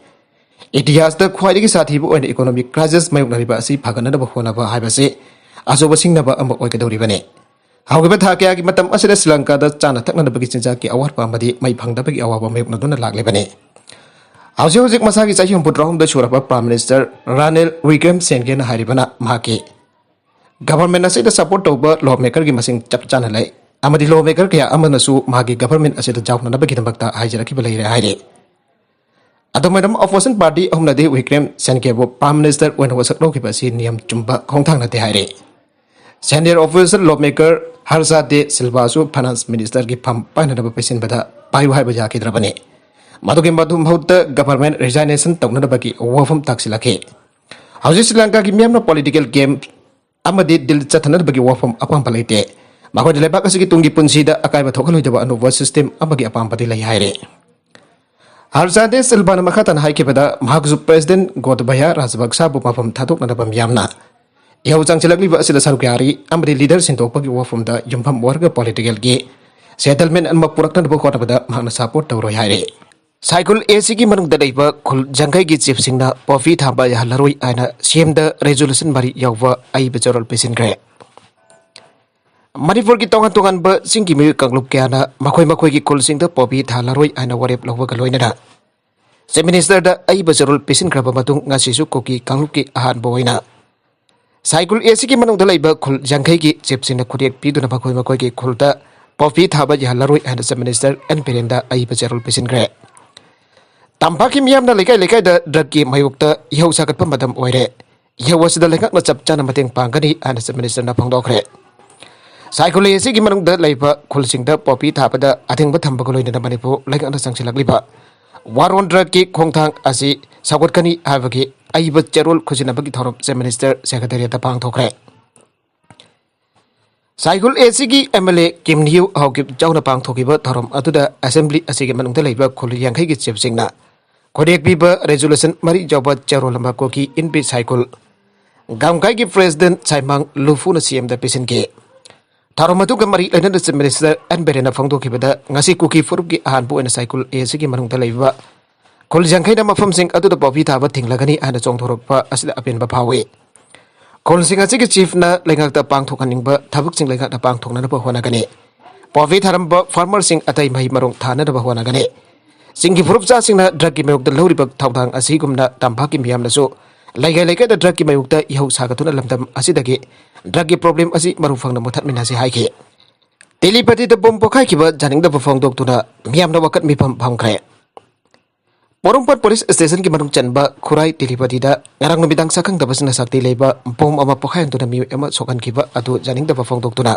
ꯏꯇꯤꯍꯥꯁꯇ ꯈ꯭ꯋꯥꯏꯗꯒꯤ ꯁꯥꯊꯤꯕ ꯑꯣꯏꯅ economic crisis ꯃꯥꯌꯣꯛꯅꯔꯤꯕ ꯑꯁꯤ ꯐꯒꯠꯅꯅꯕ ꯍꯣꯠꯅꯕ ꯍꯥꯏꯕꯁꯤ ꯑꯆꯧꯕ ꯁꯤꯡꯅꯕ ꯑꯃ ꯑꯣꯏꯒꯗꯧꯔꯤꯕꯅꯤ꯫ ꯍꯧꯈꯤꯕ ꯊꯥ ꯀꯌꯥꯒꯤ ꯃꯇꯝ ꯑꯁꯤꯗ ꯁ꯭ꯔꯤ ꯂꯪꯀꯥꯗ ꯆꯥꯅ ꯊꯛꯅꯅꯕꯒꯤ ꯆꯤꯟꯖꯥꯛꯀꯤ ꯑꯋꯥꯠꯄ ꯑꯃꯗꯤ ꯃꯩ ꯐꯪꯗꯕꯒꯤ ꯑꯋꯥꯕ ꯃꯥꯌꯣꯛꯅꯗꯨꯅ ꯂꯥꯛꯂꯤꯕꯅꯤ꯫ ꯍꯧꯖꯤꯛ ꯍꯧꯖꯤꯛ ꯃꯁꯥꯒꯤ ꯆꯍꯤ ꯍꯨꯝꯐꯨꯇꯔꯥꯍꯨꯝꯗꯣꯏ ꯁꯨꯔꯕ Prime Minister ꯔꯥꯅꯤꯜ ꯋꯤꯀ꯭ꯔꯦꯝ ꯁꯦꯟꯒꯦꯅ ꯍꯥꯏꯔꯤꯕꯅ ꯃꯍꯥꯛꯀꯤ government ꯑꯁꯤꯗ support ꯇꯧꯕ law makerꯒꯤ ꯃꯁꯤꯡ ꯆꯞ ꯆꯥꯅ ꯂꯩ ꯑꯃꯗꯤ law maker ꯀꯌꯥ ꯑꯃꯅꯁꯨ ꯃꯍꯥꯛꯀꯤ government ꯑꯁꯤꯗ ꯌꯥꯎꯅꯅꯕꯒꯤꯗꯃꯛꯇ ꯍꯥꯏꯖꯔꯛꯈꯤꯕ ꯂꯩꯔꯦ ꯍꯥꯏꯔꯤ꯫ ꯑꯗꯨꯝ ꯑꯣꯏꯅꯃꯛ opposition party ꯑꯍꯨꯝꯅꯗꯤ ꯋꯤꯀ꯭ꯔꯦꯝ ꯁꯦꯟꯒꯦꯕꯨ Prime Minister ꯑꯣꯏꯅ ꯋꯥꯁꯛ ꯂꯧꯈꯤꯕ ꯑꯁꯤ ꯅꯤꯌꯝ ꯆꯨꯝꯕ ꯈꯣꯡꯊꯥꯡ ꯅꯠꯇꯦ ꯍꯥꯏꯔꯤ꯫ Senior official law maker ꯍꯔꯁꯥ ꯗꯦ ꯁꯤꯜꯚꯥꯁꯨ Finance Ministerꯒꯤ ꯐꯝ ꯄꯥꯏꯅꯅꯕ ꯄꯤꯁꯤꯟꯕꯗ ꯄꯥꯏꯌꯨ ꯍꯥꯏꯕ ꯌꯥꯈꯤꯗ꯭ꯔꯕꯅꯤ꯫ ꯃꯗꯨꯒꯤ ꯃꯗꯨ ꯃꯍꯨꯠꯇ government resignation ꯇꯧꯅꯅꯕꯒꯤ ꯋꯥꯐꯝ ꯇꯥꯛꯁꯤꯜꯂꯛꯈꯤ꯫ ꯍꯧꯖꯤꯛ ꯁ꯭ꯔꯤ ꯂꯪꯀꯥꯒꯤ ꯃꯤꯌꯥꯝꯅ political game ꯑꯃꯗꯤ deal ꯆꯠꯊꯅꯕꯒꯤ ꯋꯥꯐꯝ ꯑꯄꯥꯝꯕ ꯂꯩꯇꯦ꯫ ꯃꯈꯣꯏꯅ ꯂꯩꯕꯥꯛ ꯑꯁꯤꯒꯤ ꯇꯨꯡꯒꯤ ꯄꯨꯟꯁꯤꯗ ꯑꯀꯥꯏꯕ ꯊꯣꯛꯍꯜꯂꯣꯏꯗꯕ ꯑꯅꯧꯕ system ꯑꯃꯒꯤ ꯑꯄꯥꯝꯕꯗꯤ ꯂꯩ ꯍꯥꯏꯔꯤ꯫ ꯍꯔꯖꯥꯗꯦ ꯁꯤꯜꯚꯥꯅ ꯃꯈꯥ ꯇꯥꯅ ꯍꯥꯏꯈꯤꯕꯗ, ꯃꯍꯥꯛꯁꯨ ꯄ꯭ꯔꯦꯁꯤꯗꯦꯟꯠ ꯒꯣꯇꯕꯌꯥ ꯔꯥꯖꯄꯛꯁꯥꯕꯨ ꯃꯐꯝ ꯊꯥꯗꯣꯛꯅꯅꯕ ꯃꯤꯌꯥꯝꯅ ꯏꯍꯧ ꯆꯪꯁꯤꯜꯂꯛꯂꯤꯕ ꯑꯁꯤꯗ ꯁꯔꯨꯛ ꯌꯥꯔꯤ ꯑꯃꯗꯤ ꯂꯤꯗꯔ ꯁꯤꯟꯗꯣꯛꯄꯒꯤ ꯋꯥꯐꯝꯗ ꯌꯨꯝꯐꯝ ꯑꯣꯏꯔꯒ ꯄꯣꯂꯤꯇꯤꯀꯦꯜꯒꯤ ꯁꯦꯇꯜꯃꯦꯟ ꯑꯃ ꯄꯨꯔꯛꯅꯅꯕ ꯍꯣꯠꯅꯕꯗ ꯃꯍꯥꯛꯅ ꯁꯄꯣꯔꯠ ꯇꯧꯔꯣꯏ ꯍꯥꯏꯔꯦ꯫ ꯁꯥꯏꯀꯨꯜ ꯑꯦꯁꯤꯒꯤ ꯃꯅꯨꯡꯗ ꯂꯩꯕ ꯈꯨꯜ ꯌꯥꯡꯈꯩꯒꯤ ꯆꯤꯐꯁꯤꯡꯅ ꯄꯣꯄꯤ ꯊꯥꯕ ꯌꯥꯍꯜꯂꯔꯣꯏ ꯍꯥꯏꯅ ꯁꯤꯑꯦꯝꯗ ꯔꯦꯖꯣꯂꯨꯁꯟ ꯃꯔꯤ ꯌꯥꯎꯕ ꯑꯏꯕ ꯆꯦꯔꯣꯜ ꯄꯤꯁꯤꯟꯈ꯭ꯔꯦ꯫ ꯃꯅꯤꯄꯨꯔꯒꯤ ꯇꯣꯉꯥꯟ ꯇꯣꯉꯥꯟꯕ ꯆꯤꯡꯒꯤ ꯃꯤꯑꯣꯏ ꯀꯥꯡꯂꯨꯞ ꯀꯌꯥꯅ ꯃꯈꯣꯏ ꯃꯈꯣꯏꯒꯤ ꯈꯨꯜꯁꯤꯡꯗ ꯄꯣꯄꯤ ꯊꯥꯍꯜꯂꯔꯣꯏ ꯍꯥꯏꯅ ꯋꯥꯔꯦꯞ ꯂꯧꯕꯒ ꯂꯣꯏꯅꯅ ꯆꯤꯐ ꯃꯤꯅꯤꯁꯇꯔꯗ ꯑꯏꯕ ꯆꯦꯔꯣꯜ ꯄꯤꯁꯤꯟꯈ꯭ꯔꯕ ꯃꯇꯨꯡ, ꯉꯁꯤꯁꯨ ꯀꯨꯀꯤ ꯀꯥꯡꯂꯨꯞꯀꯤ ꯑꯍꯥꯟꯕ ꯑꯣꯏꯅ ꯁꯥꯏꯀꯨꯜ ꯑꯦꯁꯤꯒꯤ ꯃꯅꯨꯡꯗ ꯂꯩꯕ ꯈꯨꯜ ꯌꯥꯡꯈꯩꯒꯤ ꯆꯤꯐꯁꯤꯡꯅ ꯈꯨꯗꯦꯛ ꯄꯤꯗꯨꯅ ꯃꯈꯣꯏ ꯃꯈꯣꯏꯒꯤ ꯈꯨꯜꯗ ꯄꯣꯄꯤ ꯊꯥꯕ ꯌꯥꯍꯜꯂꯔꯣꯏ ꯍꯥꯏꯅ ꯆꯤꯐ ꯃꯤꯅꯤꯁꯇꯔ ꯑꯦꯟ ꯕꯤꯔꯦꯟꯗ ꯑꯏꯕ ꯆꯦꯔꯣꯜ ꯄꯤꯁꯤꯟꯈ꯭ꯔꯦ꯫ ꯇꯝꯄꯥꯛꯀꯤ ꯃꯤꯌꯥꯝꯅ ꯂꯩꯀꯥꯏ ꯂꯩꯀꯥꯏꯗ ꯗ꯭ꯔꯒꯀꯤ ꯃꯥꯌꯣꯛꯇ ꯏꯍꯧ ꯁꯥꯒꯠꯄ ꯃꯇꯝ ꯑꯣꯏꯔꯦ꯫ ꯏꯍꯧ ꯑꯁꯤꯗ ꯂꯩꯉꯥꯛꯅ ꯆꯞ ꯆꯥꯅ ꯃꯇꯦꯡ ꯄꯥꯡꯒꯅꯤ ꯍꯥꯏꯅ ꯆꯤꯐ ꯃꯤꯅꯤꯁꯇꯔꯅ ꯐꯣꯡꯗꯣꯛꯈ꯭ꯔꯦ꯫ ꯁꯥꯏꯀꯨꯜ ꯑꯦꯁꯤꯒꯤ ꯃꯅꯨꯡꯗ ꯂꯩꯕ ꯈꯨꯜꯁꯤꯡꯗ ꯄꯣꯄꯤ ꯊꯥꯕꯗ ꯑꯊꯤꯡꯕ ꯊꯝꯕꯒ ꯂꯣꯏꯅꯅ ꯃꯅꯤꯄꯨꯔ ꯂꯩꯉꯥꯛꯅ ꯆꯪꯁꯤꯜꯂꯛꯂꯤꯕ ꯋꯥꯔ ꯑꯣꯟ ꯗ꯭ꯔꯒꯀꯤ ꯈꯣꯡꯊꯥꯡ ꯑꯁꯤ ꯁꯧꯒꯠꯀꯅꯤ ꯍꯥꯏꯕꯒꯤ ꯑꯏꯕ ꯆꯦꯔꯣꯜ ꯈꯨꯖꯤꯟꯅꯕꯒꯤ ꯊꯧꯔꯝ ꯆꯤꯐ ꯃꯤꯅꯤꯁꯇꯔ ꯁꯦꯀ꯭ꯔꯦꯇꯦꯔꯤꯌꯦꯠꯇ ꯄꯥꯡꯊꯣꯛꯈ꯭ꯔꯦ꯫ ꯁꯥꯏꯀꯨꯜ ꯑꯦꯁꯤꯒꯤ ꯑꯦꯝ ꯑꯦꯜ ꯑꯦ ꯀꯤꯝꯅꯤꯌꯨ ꯍꯥꯎꯀꯤꯞ ꯌꯥꯎꯅ ꯄꯥꯡꯊꯣꯛꯈꯤꯕ ꯊꯧꯔꯝ ꯑꯗꯨꯗ ꯑꯦꯁꯦꯝꯕ꯭ꯂꯤ ꯑꯁꯤꯒꯤ ꯃꯅꯨꯡꯗ ꯂꯩꯕ ꯈꯨꯜ ꯌꯥꯡꯈꯩꯒꯤ ꯆꯤꯐꯁꯤꯡꯅ ꯈꯨꯗꯦꯛ ꯄꯤꯕ ꯔꯦꯖꯣꯂꯨꯁꯟ ꯃꯔꯤ ꯌꯥꯎꯕ ꯆꯦꯔꯣꯜ ꯑꯃ ꯀꯨꯀꯤ ꯏꯟꯄꯤ ꯁꯥꯏꯀꯨꯜ ꯒꯥꯝꯈꯥꯏꯒꯤ ꯄ꯭ꯔꯦꯁꯤꯗꯦꯟꯠ ꯁꯥꯏꯃꯥꯡ ꯂꯨꯐꯨꯅ ꯁꯤꯑꯦꯝꯗ ꯄꯤꯁꯤꯟꯈꯤ꯫ ꯊꯧꯔꯝ ꯑꯗꯨꯒ ꯃꯔꯤ ꯂꯩꯅꯅ ꯆꯤꯐ ꯃꯤꯅꯤꯁꯇꯔ ꯑꯦꯟ ꯕꯤꯔꯦꯟꯅ ꯐꯣꯡꯗꯣꯛꯈꯤꯕꯗ, ꯉꯁꯤ ꯀꯨꯀꯤ ꯐꯨꯔꯨꯞꯀꯤ ꯑꯍꯥꯟꯕ ꯑꯣꯏꯅ ꯁꯥꯏꯀꯨꯜ ꯑꯦꯁꯤꯒꯤ ꯃꯅꯨꯡꯗ ꯂꯩꯕ ꯈꯨꯜ ꯌꯥꯡꯈꯩꯅ ꯃꯐꯝꯁꯤꯡ ꯑꯗꯨꯗ ꯄꯣꯄꯤ ꯊꯥꯕ ꯊꯤꯡꯂꯒꯅꯤ ꯍꯥꯏꯅ ꯆꯣꯡꯊꯣꯔꯛꯄ ꯑꯁꯤꯗ ꯑꯄꯦꯟꯕ ꯐꯥꯎꯏ꯫ ꯈꯨꯜꯁꯤꯡ ꯑꯁꯤꯒꯤ ꯆꯤꯐꯅ ꯂꯩꯉꯥꯛꯇ ꯄꯥꯡꯊꯣꯛꯍꯟꯅꯤꯡꯕ ꯊꯕꯛꯁꯤꯡ ꯂꯩꯉꯥꯛꯅ ꯄꯥꯡꯊꯣꯛꯅꯅꯕ ꯍꯣꯠꯅꯒꯅꯤ꯫ ꯄꯣꯄꯤ ꯊꯥꯔꯝꯕ ꯐꯥꯔꯃꯔꯁꯤꯡ ꯑꯇꯩ ꯃꯍꯩ ꯃꯔꯣꯡ ꯊꯥꯅꯅꯕ ꯍꯣꯠꯅꯒꯅꯤ꯫ ꯆꯤꯡꯒꯤ ꯐꯨꯔꯨꯞꯆꯥꯁꯤꯡꯅ ꯗ꯭ꯔꯒꯀꯤ ꯃꯥꯌꯣꯛꯇ ꯂꯧꯔꯤꯕ ꯊꯧꯗꯥꯡ ꯑꯁꯤꯒꯨꯝꯅ ꯇꯝꯄꯥꯛꯀꯤ ꯃꯤꯌꯥꯝꯅꯁꯨ ꯂꯩꯀꯥꯏ ꯂꯩꯀꯥꯏꯗ ꯗ꯭ꯔꯒꯀꯤ ꯃꯥꯌꯣꯛꯇ ꯏꯍꯧ ꯁꯥꯒꯠꯇꯨꯅ ꯂꯝꯗꯝ ꯑꯁꯤꯗꯒꯤ ꯗ꯭ꯔꯒꯀꯤ ꯄ꯭ꯔꯣꯕ꯭ꯂꯦꯝ ꯑꯁꯤ ꯃꯔꯨ ꯐꯪꯅ ꯃꯨꯊꯠꯃꯤꯟꯅꯁꯤ ꯍꯥꯏꯈꯤ꯫ ꯇꯦꯂꯤꯄꯇꯤꯗ ꯕꯣꯝ ꯄꯣꯈꯥꯏꯈꯤꯕ ꯌꯥꯅꯤꯡꯗꯕ ꯐꯣꯡꯗꯣꯛꯇꯨꯅ ꯃꯤꯌꯥꯝꯅ ꯋꯥꯀꯠ ꯃꯤꯐꯝ ꯐꯝꯈ꯭ꯔꯦ꯫ ꯄꯣꯔꯣꯝꯄꯥꯠ ꯄꯨꯂꯤꯁ ꯁ꯭ꯇꯦꯁꯟꯒꯤ ꯃꯅꯨꯡ ꯆꯟꯕ ꯈꯨꯔꯥꯏ ꯇꯦꯂꯤꯄꯇꯤꯗ ꯉꯔꯥꯡ ꯅꯨꯃꯤꯗꯥꯡ ꯁꯛꯈꯪꯗꯕꯁꯤꯡꯅ ꯁꯛꯇꯤ ꯂꯩꯕ ꯕꯣꯝ ꯑꯃ ꯄꯣꯈꯥꯏꯍꯟꯗꯨꯅ ꯃꯤꯑꯣꯏ ꯑꯃ ꯁꯣꯛꯍꯟꯈꯤꯕ ꯑꯗꯨ ꯌꯥꯅꯤꯡꯗꯕ ꯐꯣꯡꯗꯣꯛꯇꯨꯅ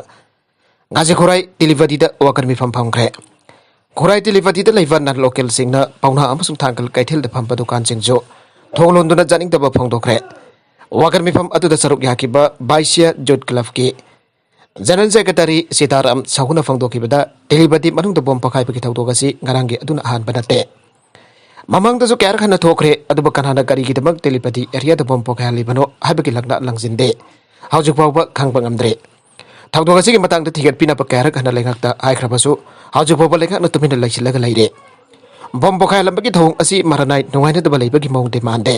ꯉꯁꯤ ꯈꯨꯔꯥꯏ ꯇꯦꯂꯤꯄꯇꯤꯗ ꯋꯥꯀꯠ ꯃꯤꯐꯝ ꯐꯝꯈ꯭ꯔꯦ꯫ ꯈꯨꯔꯥꯏ ꯇꯦꯂꯤꯄꯇꯤꯗ ꯂꯩꯕ ꯅꯟ ꯂꯣꯀꯦꯜꯁꯤꯡꯅ ꯄꯥꯎꯅꯥ ꯑꯃꯁꯨꯡ ꯊꯥꯡꯒꯜ ꯀꯩꯊꯦꯜꯗ ꯐꯝꯕ ꯗꯨꯀꯥꯟꯁꯤꯡꯁꯨ ꯊꯣꯡ ꯂꯣꯟꯗꯨꯅ ꯌꯥꯅꯤꯡꯗꯕ ꯐꯣꯡꯗꯣꯛꯈ꯭ꯔꯦ꯫ ꯋꯥꯀꯠ ꯃꯤꯐꯝ ꯑꯗꯨꯗ ꯁꯔꯨꯛ ꯌꯥꯈꯤꯕ ꯕꯥꯏꯁꯤꯌꯥ ꯌꯨꯠ ꯀ꯭ꯂꯕꯀꯤ ꯖꯦꯅꯔꯦꯜ ꯁꯦꯀ꯭ꯔꯦꯇꯔꯤ ꯁꯤꯇꯥꯔꯥꯝ ꯁꯥꯍꯨꯅ ꯐꯣꯡꯗꯣꯛꯈꯤꯕꯗ, ꯇꯦꯂꯤꯄꯇꯤ ꯃꯅꯨꯡꯗ ꯕꯣꯝ ꯄꯣꯈꯥꯏꯕꯒꯤ ꯊꯧꯗꯣꯛ ꯑꯁꯤ ꯉꯔꯥꯡꯒꯤ ꯑꯗꯨꯅ ꯑꯍꯥꯟꯕ ꯅꯠꯇꯦ꯫ ꯃꯃꯥꯡꯗꯁꯨ ꯀꯌꯥꯔꯛ ꯍꯟꯅ ꯊꯣꯛꯈ꯭ꯔꯦ, ꯑꯗꯨꯕꯨ ꯀꯅꯥꯅ ꯀꯔꯤꯒꯤꯗꯃꯛ ꯇꯦꯂꯤꯄꯇꯤ ꯑꯦꯔꯤꯌꯥꯗ ꯕꯣꯝ ꯄꯣꯈꯥꯏꯍꯜꯂꯤꯕꯅꯣ ꯍꯥꯏꯕꯒꯤ ꯂꯛꯅ ꯂꯪꯁꯤꯟꯗꯦ꯫ ꯍꯧꯖꯤꯛ ꯐꯥꯎꯕ ꯈꯪꯕ ꯉꯝꯗ꯭ꯔꯦ꯫ ꯊꯧꯗꯣꯛ ꯑꯁꯤꯒꯤ ꯃꯇꯥꯡꯗ ꯊꯤꯒꯠꯄꯤꯅꯕ ꯀꯌꯥꯔꯛ ꯍꯟꯅ ꯂꯩꯉꯥꯛꯇ ꯍꯥꯏꯈ꯭ꯔꯕꯁꯨ, ꯍꯧꯖꯤꯛ ꯐꯥꯎꯕ ꯂꯩꯉꯥꯛꯅ ꯇꯨꯃꯤꯟꯅ ꯂꯩꯁꯤꯜꯂꯒ ꯂꯩꯔꯦ꯫ ꯕꯣꯝ ꯄꯣꯈꯥꯏꯍꯜꯂꯝꯕꯒꯤ ꯊꯧꯑꯣꯡ ꯑꯁꯤ ꯃꯔꯅꯥꯏ ꯅꯨꯡꯉꯥꯏꯅꯗꯕ ꯂꯩꯕꯒꯤ ꯃꯑꯣꯡꯗꯤ ꯃꯥꯟꯗꯦ꯫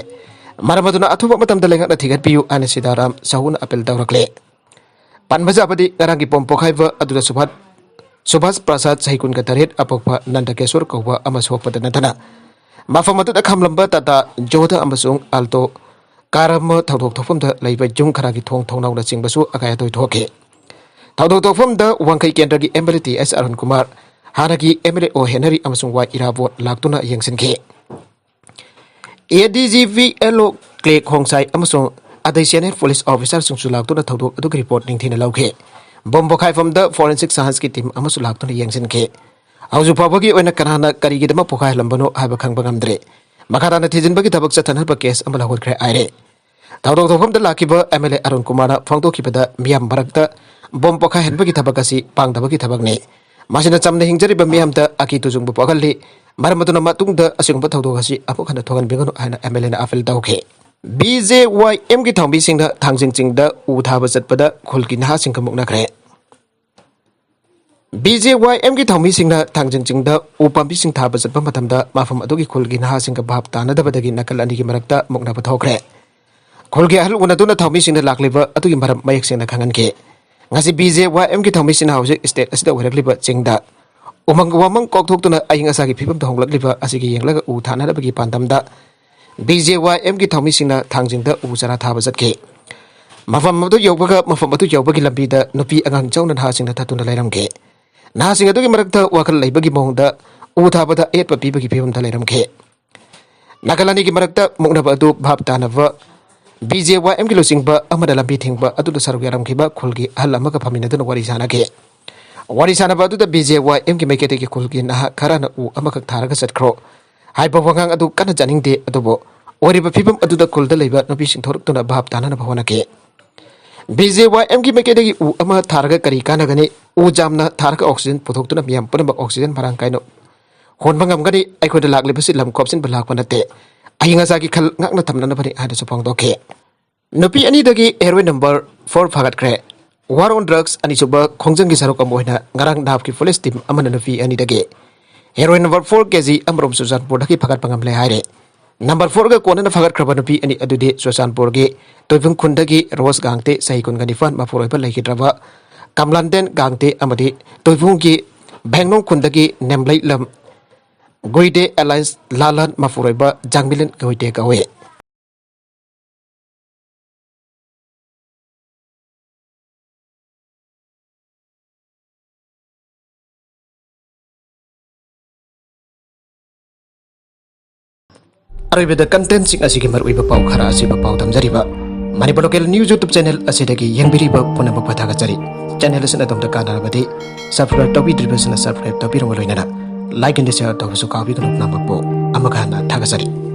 ꯃꯔꯝ ꯑꯗꯨꯅ ꯑꯊꯨꯕ ꯃꯇꯝꯗ ꯂꯩꯉꯥꯛꯅ ꯊꯤꯒꯠꯄꯤꯌꯨ ꯍꯥꯏꯅ ꯁꯤꯗꯥꯔꯥꯝ ꯁꯥꯍꯨꯅ ꯑꯄꯤꯜ ꯇꯧꯔꯛꯂꯦ꯫ ꯄꯟꯕ ꯌꯥꯕꯗꯤ, ꯉꯔꯥꯡꯒꯤ ꯕꯣꯝ ꯄꯣꯈꯥꯏꯕ ꯑꯗꯨꯗ ꯁꯨꯚꯥꯁ, ꯁꯨꯚꯥꯁ ꯄ꯭ꯔꯁꯥꯗ, ꯆꯍꯤ ꯀꯨꯟꯒ ꯇꯔꯦꯠ, ꯑꯄꯣꯛꯄ ꯅꯟꯗꯀꯦꯁꯣꯔ ꯀꯧꯕ ꯑꯃ ꯁꯣꯛꯄꯗ ꯅꯠꯇꯅ, ꯃꯐꯝ ꯑꯗꯨꯗ ꯈꯥꯝꯂꯝꯕ ꯇꯥꯇꯥ ꯖꯣꯙꯥ ꯑꯃꯁꯨꯡ ꯑꯜꯇꯣ ꯀꯥꯔ ꯑꯃ ꯊꯧꯗꯣꯛ ꯊꯣꯛꯐꯝꯗ ꯂꯩꯕ ꯌꯨꯝ ꯈꯔꯒꯤ ꯊꯣꯡ ꯊꯣꯡꯅꯥꯎꯅꯆꯤꯡꯕꯁꯨ ꯑꯀꯥꯏ ꯑꯇꯣꯏ ꯊꯣꯛꯈꯤ꯫ ꯊꯧꯗꯣꯛ ꯊꯣꯛꯐꯝꯗ ꯋꯥꯡꯈꯩ ꯀꯦꯟꯗ꯭ꯔꯒꯤ MLA ꯇꯤ ꯑꯦꯁ ꯑꯔꯨꯟ ꯀꯨꯃꯥꯔ, ꯍꯥꯟꯅꯒꯤ MLA ꯑꯣ ꯍꯦꯅꯔꯤ ꯑꯃꯁꯨꯡ ꯋꯥꯏ ꯏꯔꯥꯕꯣꯠ ꯂꯥꯛꯇꯨꯅ ꯌꯦꯡꯁꯤꯟꯈꯤ꯫ ADGP LO ꯀ꯭ꯂꯦ ꯈꯣꯡꯁꯥꯏ ꯑꯃꯁꯨꯡ ꯑꯗꯩ senior police officerꯁꯤꯡꯁꯨ ꯂꯥꯛꯇꯨꯅ ꯊꯧꯗꯣꯛ ꯑꯗꯨꯒꯤ report ꯅꯤꯡꯊꯤꯅ ꯂꯧꯈꯤ꯫ ꯕꯣꯝ ꯄꯣꯈꯥꯏꯐꯝꯗ forensic scienceꯀꯤ team ꯑꯃꯁꯨ ꯂꯥꯛꯇꯨꯅ ꯌꯦꯡꯁꯤꯟꯈꯤ꯫ ꯍꯧꯖꯤꯛ ꯐꯥꯎꯕꯒꯤ ꯑꯣꯏꯅ ꯀꯅꯥꯅ ꯀꯔꯤꯒꯤꯗꯃꯛ ꯄꯣꯈꯥꯏꯍꯜꯂꯝꯕꯅꯣ ꯍꯥꯏꯕ ꯈꯪꯕ ꯉꯝꯗ꯭ꯔꯦ꯫ ꯃꯈꯥ ꯇꯥꯅ ꯊꯤꯖꯤꯟꯕꯒꯤ ꯊꯕꯛ ꯆꯠꯊꯅꯕ case ꯑꯃ ꯂꯧꯈꯠꯈ꯭ꯔꯦ ꯍꯥꯏꯔꯦ꯫ ꯊꯧꯗꯣꯛ ꯊꯣꯛꯐꯝꯗ ꯂꯥꯛꯈꯤꯕ MLA ꯑꯔꯨꯟ ꯀꯨꯃꯥꯔꯅ ꯐꯣꯡꯗꯣꯛꯈꯤꯕꯗ, ꯃꯤꯌꯥꯝ ꯃꯔꯛꯇ ꯕꯣꯝ ꯄꯣꯈꯥꯏꯍꯟꯕꯒꯤ ꯊꯕꯛ ꯑꯁꯤ ꯄꯥꯡꯗꯕꯒꯤ ꯊꯕꯛꯅꯤ꯫ ꯃꯁꯤꯅ ꯆꯝꯅ ꯍꯤꯡꯖꯔꯤꯕ ꯃꯤꯌꯥꯝꯗ ꯑꯀꯤ ꯇꯨꯖꯨꯡꯕ ꯄꯣꯛꯍꯜꯂꯤ꯫ ꯃꯔꯝ ꯑꯗꯨꯅ ꯃꯇꯨꯡꯗ ꯑꯁꯤꯒꯨꯝꯕ ꯊꯧꯗꯣꯛ ꯑꯁꯤ ꯑꯃꯨꯛ ꯍꯟꯅ ꯊꯣꯛꯍꯟꯕꯤꯒꯅꯨ ꯍꯥꯏꯅ MLAꯅ appeal ꯇꯧꯈꯤ꯫ BJYMꯒꯤ ꯊꯧꯃꯤꯁꯤꯡꯅ ꯊꯥꯡꯖꯤꯡ ꯆꯤꯡꯗ ꯎ ꯊꯥꯕ ꯆꯠꯄꯗ ꯈꯨꯜꯒꯤ ꯅꯍꯥꯁꯤꯡꯒ ꯃꯨꯛꯅꯈ꯭ꯔꯦ꯫ BJYMꯒꯤ ꯊꯧꯃꯤꯁꯤꯡꯅ ꯊꯥꯡꯖꯤꯡ ꯆꯤꯡꯗ ꯎ ꯄꯥꯝꯕꯤꯁꯤꯡ ꯊꯥꯕ ꯆꯠꯄ ꯃꯇꯝꯗ ꯃꯐꯝ ꯑꯗꯨꯒꯤ ꯈꯨꯜꯒꯤ ꯅꯍꯥꯁꯤꯡꯒ ꯚꯥꯞ ꯇꯥꯅꯗꯕꯗꯒꯤ ꯅꯥꯀꯜ ꯑꯅꯤꯒꯤ ꯃꯔꯛꯇ ꯃꯨꯛꯅꯕ ꯊꯣꯛꯈ꯭ꯔꯦ꯫ ꯈꯨꯜꯒꯤ ꯑꯍꯜ ꯎꯅꯗꯨꯅ ꯊꯧꯃꯤꯁꯤꯡꯅ ꯂꯥꯛꯂꯤꯕ ꯑꯗꯨꯒꯤ ꯃꯔꯝ ꯃꯌꯦꯛ ꯁꯦꯡꯅ ꯈꯪꯍꯟꯈꯤ꯫ ꯉꯁꯤ BJYMꯒꯤ ꯊꯧꯃꯤꯁꯤꯡꯅ ꯍꯧꯖꯤꯛ state ꯑꯁꯤꯗ ꯑꯣꯏꯔꯛꯂꯤꯕ ꯆꯤꯡꯗ ꯎꯃꯪ ꯋꯥꯃꯪ ꯀꯣꯛꯊꯣꯛꯇꯨꯅ ꯑꯏꯪ ꯑꯁꯥꯒꯤ ꯐꯤꯕꯝꯗ ꯍꯣꯡꯂꯛꯂꯤꯕ ꯑꯁꯤꯒꯤ ꯌꯦꯡꯂꯒ ꯎ ꯊꯥꯅꯅꯕꯒꯤ ꯄꯥꯟꯗꯝꯗ BJYMꯒꯤ ꯊꯧꯃꯤꯁꯤꯡꯅ ꯊꯥꯡꯖꯤꯡꯗ ꯎ ꯆꯥꯔꯥ ꯊꯥꯕ ꯆꯠꯈꯤ꯫ ꯃꯐꯝ ꯑꯗꯨ ꯌꯧꯕꯒ, ꯃꯐꯝ ꯑꯗꯨ ꯌꯧꯕꯒꯤ ꯂꯝꯕꯤꯗ ꯅꯨꯄꯤ ꯑꯉꯥꯡ ꯌꯥꯎꯅ ꯅꯍꯥꯁꯤꯡꯅ ꯊꯠꯇꯨꯅ ꯂꯩꯔꯝꯈꯤ꯫ ꯅꯍꯥꯁꯤꯡ ꯑꯗꯨꯒꯤ ꯃꯔꯛꯇ ꯋꯥꯈꯜ ꯂꯩꯕꯒꯤ ꯃꯑꯣꯡꯗ ꯎ ꯊꯥꯕꯗ ꯑꯌꯦꯠꯄ ꯄꯤꯕꯒꯤ ꯐꯤꯕꯝꯗ ꯂꯩꯔꯝꯈꯤ꯫ ꯅꯥꯀꯜ ꯑꯅꯤꯒꯤ ꯃꯔꯛꯇ ꯃꯨꯛꯅꯕ ꯑꯗꯨ ꯚꯥꯞ ꯇꯥꯅꯕ BJYMꯒꯤ ꯂꯨꯆꯤꯡꯕ ꯑꯃꯅ ꯂꯝꯕꯤ ꯊꯤꯡꯕ ꯑꯗꯨꯗ ꯁꯔꯨꯛ ꯌꯥꯔꯝꯈꯤꯕ ꯈꯨꯜꯒꯤ ꯑꯍꯜ ꯑꯃꯒ ꯐꯝꯃꯤꯟꯅꯗꯨꯅ ꯋꯥꯔꯤ ꯁꯥꯅꯈꯤ꯫ ꯋꯥꯔꯤ ꯁꯥꯅꯕ ꯑꯗꯨꯗ BJYMꯒꯤ ꯃꯥꯏꯀꯩꯗꯒꯤ ꯈꯨꯜꯒꯤ ꯅꯍꯥ ꯈꯔꯅ ꯎ ꯑꯃꯈꯛ ꯊꯥꯔꯒ ꯆꯠꯈ꯭ꯔꯣ ꯍꯥꯏꯕ ꯋꯥꯉꯥꯡ ꯑꯗꯨ ꯀꯟꯅ ꯆꯥꯅꯤꯡꯗꯦ, ꯑꯗꯨꯕꯨ ꯑꯣꯏꯔꯤꯕ ꯐꯤꯕꯝ ꯑꯗꯨꯗ ꯈꯨꯜꯗ ꯂꯩꯕ ꯅꯨꯄꯤꯁꯤꯡ ꯊꯣꯔꯛꯇꯨꯅ ꯚꯥꯞ ꯇꯥꯅꯅꯕ ꯍꯣꯠꯅꯈꯤ꯫ BJYMꯒꯤ ꯃꯥꯏꯀꯩꯗꯒꯤ ꯎ ꯑꯃ ꯊꯥꯔꯒ ꯀꯔꯤ ꯀꯥꯟꯅꯒꯅꯤ? ꯎ ꯌꯥꯝꯅ ꯊꯥꯔꯒ oxygen ꯄꯨꯊꯣꯛꯇꯨꯅ ꯃꯤꯌꯥꯝ ꯄꯨꯝꯅꯃꯛ oxygen ꯃꯔꯥꯡ ꯀꯥꯏꯅ ꯍꯣꯟꯕ ꯉꯝꯒꯅꯤ꯫ ꯑꯩꯈꯣꯏꯗ ꯂꯥꯛꯂꯤꯕꯁꯤ ꯂꯝ ꯈꯣꯞꯆꯤꯟꯕ ꯂꯥꯛꯄ ꯅꯠꯇꯦ, ꯑꯏꯪ ꯑꯁꯥꯒꯤ ꯈꯜ ꯉꯥꯛꯅ ꯊꯝꯅꯅꯕꯅꯤ ꯍꯥꯏꯅꯁꯨ ꯐꯣꯡꯗꯣꯛꯈꯤ꯫ ꯅꯨꯄꯤ ꯑꯅꯤꯗꯒꯤ heroine number four ꯐꯥꯒꯠꯈ꯭ꯔꯦ꯫ War on Drugs ꯑꯅꯤꯁꯨꯕ ꯈꯣꯡꯖꯪꯒꯤ ꯁꯔꯨꯛ ꯑꯃ ꯑꯣꯏꯅ ꯉꯔꯥꯡ NAPꯀꯤ police team ꯑꯃꯅ ꯅꯨꯄꯤ ꯑꯅꯤꯗꯒꯤ heroine number four ꯀꯦ ꯖꯤ ꯑꯃꯔꯣꯝ ꯆꯨꯔꯆꯥꯟꯄꯨꯔꯗꯒꯤ ꯐꯥꯒꯠꯄ ꯉꯝꯂꯦ ꯍꯥꯏꯔꯦ꯫ Number fourꯒ ꯀꯣꯟꯅꯅ ꯐꯥꯒꯠꯈ꯭ꯔꯕ ꯅꯨꯄꯤ ꯑꯅꯤ ꯑꯗꯨꯗꯤ ꯆꯨꯔꯆꯥꯟꯄꯨꯔꯒꯤ ꯇꯣꯏꯕꯨꯡ ꯈꯨꯟꯗꯒꯤ ꯔꯣꯁ ꯒꯥꯡꯇꯦ, ꯆꯍꯤ ꯀꯨꯟꯒ ꯅꯤꯄꯥꯟ, ꯃꯄꯨꯔꯣꯏꯕ ꯂꯩꯈꯤꯗ꯭ꯔꯕ ꯀꯝꯂꯥꯟꯗꯦꯟ ꯒꯥꯡꯇꯦ, ꯑꯃꯗꯤ ꯇꯣꯏꯕꯨꯡꯒꯤ ꯚꯦꯡꯅꯣꯡ ꯈꯨꯟꯗꯒꯤ ꯅꯦꯝꯂꯩꯂꯝ ꯒꯨꯏꯗꯦ alias ꯂꯥꯂꯟ, ꯃꯄꯨꯔꯣꯏꯕ ꯖꯥꯡꯃꯤꯂꯤꯟ ꯒꯨꯏꯗꯦ ꯀꯧꯏ꯫ ꯑꯔꯣꯏꯕꯗ contentꯁꯤꯡ ꯑꯁꯤꯒꯤ ꯃꯔꯨꯑꯣꯏꯕ ꯄꯥꯎ ꯈꯔ ꯑꯁꯤꯕꯨ ꯄꯥꯎ ꯊꯝꯖꯔꯤꯕ Manipur Local News YouTube channel ꯑꯁꯤꯗꯒꯤ ꯌꯦꯡꯕꯤꯔꯤꯕ ꯄꯨꯝꯅꯃꯛꯄꯨ ꯊꯥꯒꯠꯆꯔꯤ꯫ Channel ꯑꯁꯤꯅ ꯑꯗꯣꯝꯗ ꯀꯥꯟꯅꯔꯕꯗꯤ subscribe ꯇꯧꯕꯤꯗ꯭ꯔꯤꯕꯁꯤꯡꯅ subscribe ꯇꯧꯕꯤꯔꯝꯕ ꯂꯣꯏꯅꯅ like and share ꯇꯧꯕꯁꯨ ꯀꯥꯎꯕꯤꯒꯅꯨ꯫ ꯄꯨꯝꯅꯃꯛꯄꯨ ꯑꯃꯨꯛ ꯍꯟꯅ ꯊꯥꯒꯠꯆꯔꯤ꯫